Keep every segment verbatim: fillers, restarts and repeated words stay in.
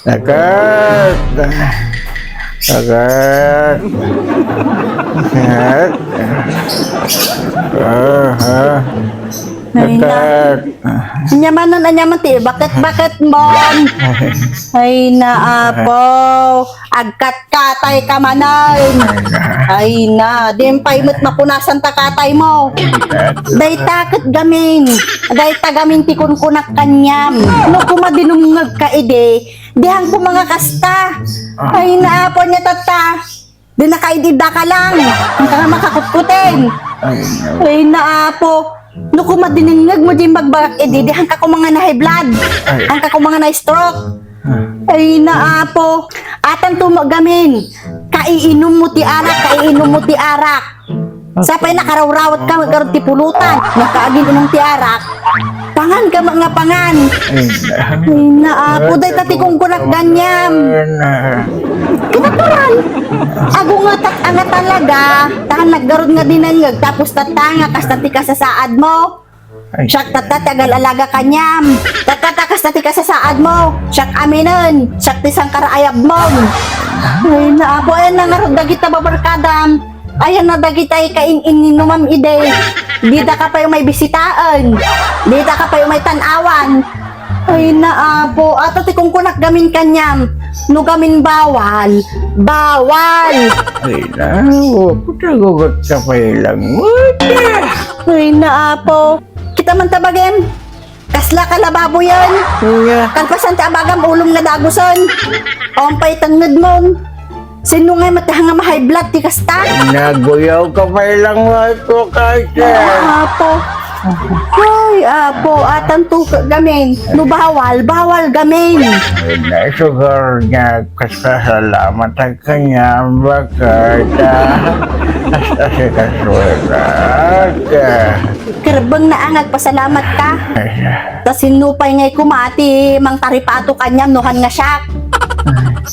Sakit! Sakit! Sakit! Aha. Ay, na. Sakit! Anya manen, anya man ti baket-baket mo. Ay, naapo. Agkatkatay ka manen. Ay, na. Di pay met mapunasan ta katay mo. Dayta ket gamin. Dayta gamin ti kunkunak kaniam. No kumadinumngeg ka idi, dihan ko mga kasta. Ay, naapo niya, tatta. Di na kaidida ka lang. Ang ka nga makakutkuten. Ay, no. Ay, naapo. No, kumadinengngeg mo di magbagak idi, di hangka ko mga na-high blood. Ay. Hangka ko mga na-stroke. Ah. Ay, naapo. Atan to mo gamin. Kaiinom mo ti arak, kaiinom mo ti arak. Sapay nakarawrawat ka, magkaroon ti pulutan. Nakaagin inong ti arak. Pangan ka, mga pangan. Ay, naapo, dayta ti kungkunak ganyam. Kinatural. Agungatak nga talaga. Tahan naggarod nga dinengngeg, tapos tatanga, kasta ti kasasaad mo. Ay. Siak tatta ti agal-alaga kaniam. Tatta ta kasta ti kasasaad mo. Siak aminen. Siak ti sangkaraayab mo. Ay, naapo, ayan na ngarud dagita babarkadam. Ayan na dagita ikain-ininumam idi. Dida ka pay umay bisitaen. Dida ka pay umay tan-awan. Ay, naapo, ato ti kungkunak gamin kaniam. No gamin bawal, bawal. Ay, naapo, putagugot ka pay lang. Ay, naapo. Kita man ta bagim. Kasla ka lababoyen. Nga. Kalpasan ti abagam ulom nga dagusen. Awan pay tengngedmon. Sino nga mati nga ma-high blood ti kasta? Naguyaw ka pay lang, wa ko kaysa. Apo. Ay, apo, atan to ka gamin. No bawal, bawal gamin. Ay, na, sugar nga, kasasalamat ang kanyang bakit, ah. Hasta si Kasuela. Kerbeng na ang agpasalamat ka. Ay, Ta sinno pay ngay kuma ti mangtaripato kaniam no han nga siak?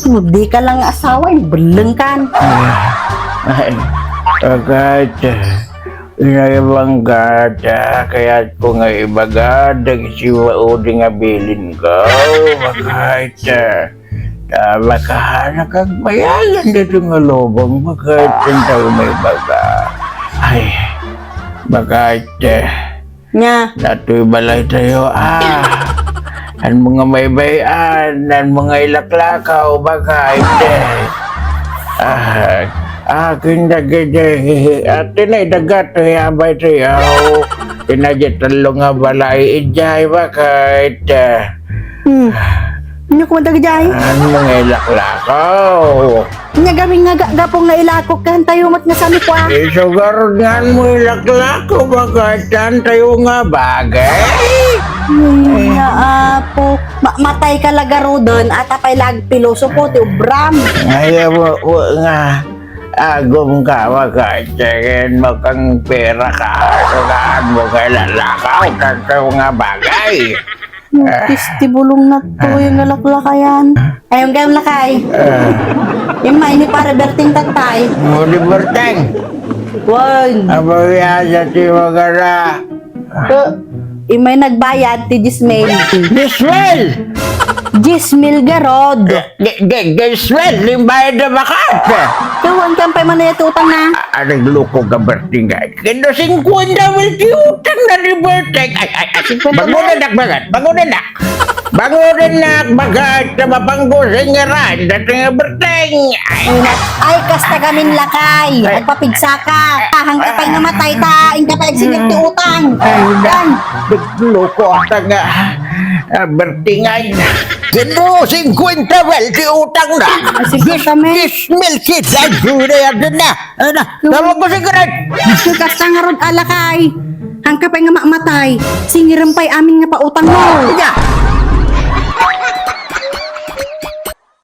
No di ka lang asawa, imbelleng kan. Ay, bakit? Inayabang ka, ta kayat ko nga ibaga, dagiti maudi nga bilin ko. Bakit? Ta baka nakagbayagan dito nga lubong, bakit? Ang tao may baga. Ay, bakit? Nya. Datoy balay tayo, ah. An mga maybay-an, an mga ilaklakaw, bakit? Ah, akin dagiti, ati na idagat, abay tayo. Tinadya talo nga balay, ijay, bakit? Hmm. Nya koma dagijay? An mga ilaklakaw. Nya gamin nga ga-, gapu nga ilakok kan tayo met nga sami kua. Isugar ngan mo ilaklako, bakit? Kan tayo nga bagay. Ay, nga apo. Ma-, matay ka lagaroden, ata pay lag pilosopo ti ubram. Ay, wa-, wa-, nga. Agum ka, bakit? Sige mo kang pera ka. Sugar mo kay lalakaw, kan tayo nga bagay. Pis ti bulong na to, yung nalaklakayan. Ayong gayam lakay. Ah. Yung may ni pare Berting tatay. Mo di Berting. Wan. Abang ya, sa ti magara. Eh, yung may nagbayad, ti Jismel. Jismel! Jismel Garod. Di, di, di, Jismel, yung bayad na bakat. Kawan, kampay man na yung utang na. Ah, ah, nagloko ka, Berting, ay. Kendo singkwenta mil ti utang na ni Berting. Ay, ay, ay. Singkwenta mil? Bangunan, nak, bangat. Bangunan, nak. Bangunan, nak, bangat. Na mapanggusingaran. Dati nga Berting. Ay, nak. Ay, kasta gamin lakay. Ay. Agpapigsa ka. Ahang ka pa'y namatay ta. Inka pa'y agsinip ti utang. Ay, nak. Yan. Nagloko ata nga. Ah, Berting, ay. Kendo singkwenta mil ti utang na. Ah, singkwenta mil. Dis-, dis mil kita, Jure, yan na. Ano? Tawag ko si Greg! Kasta ngarud a lakay! Hangka pay nga mamatay, singiram pay amin nga pautang mo! Ika!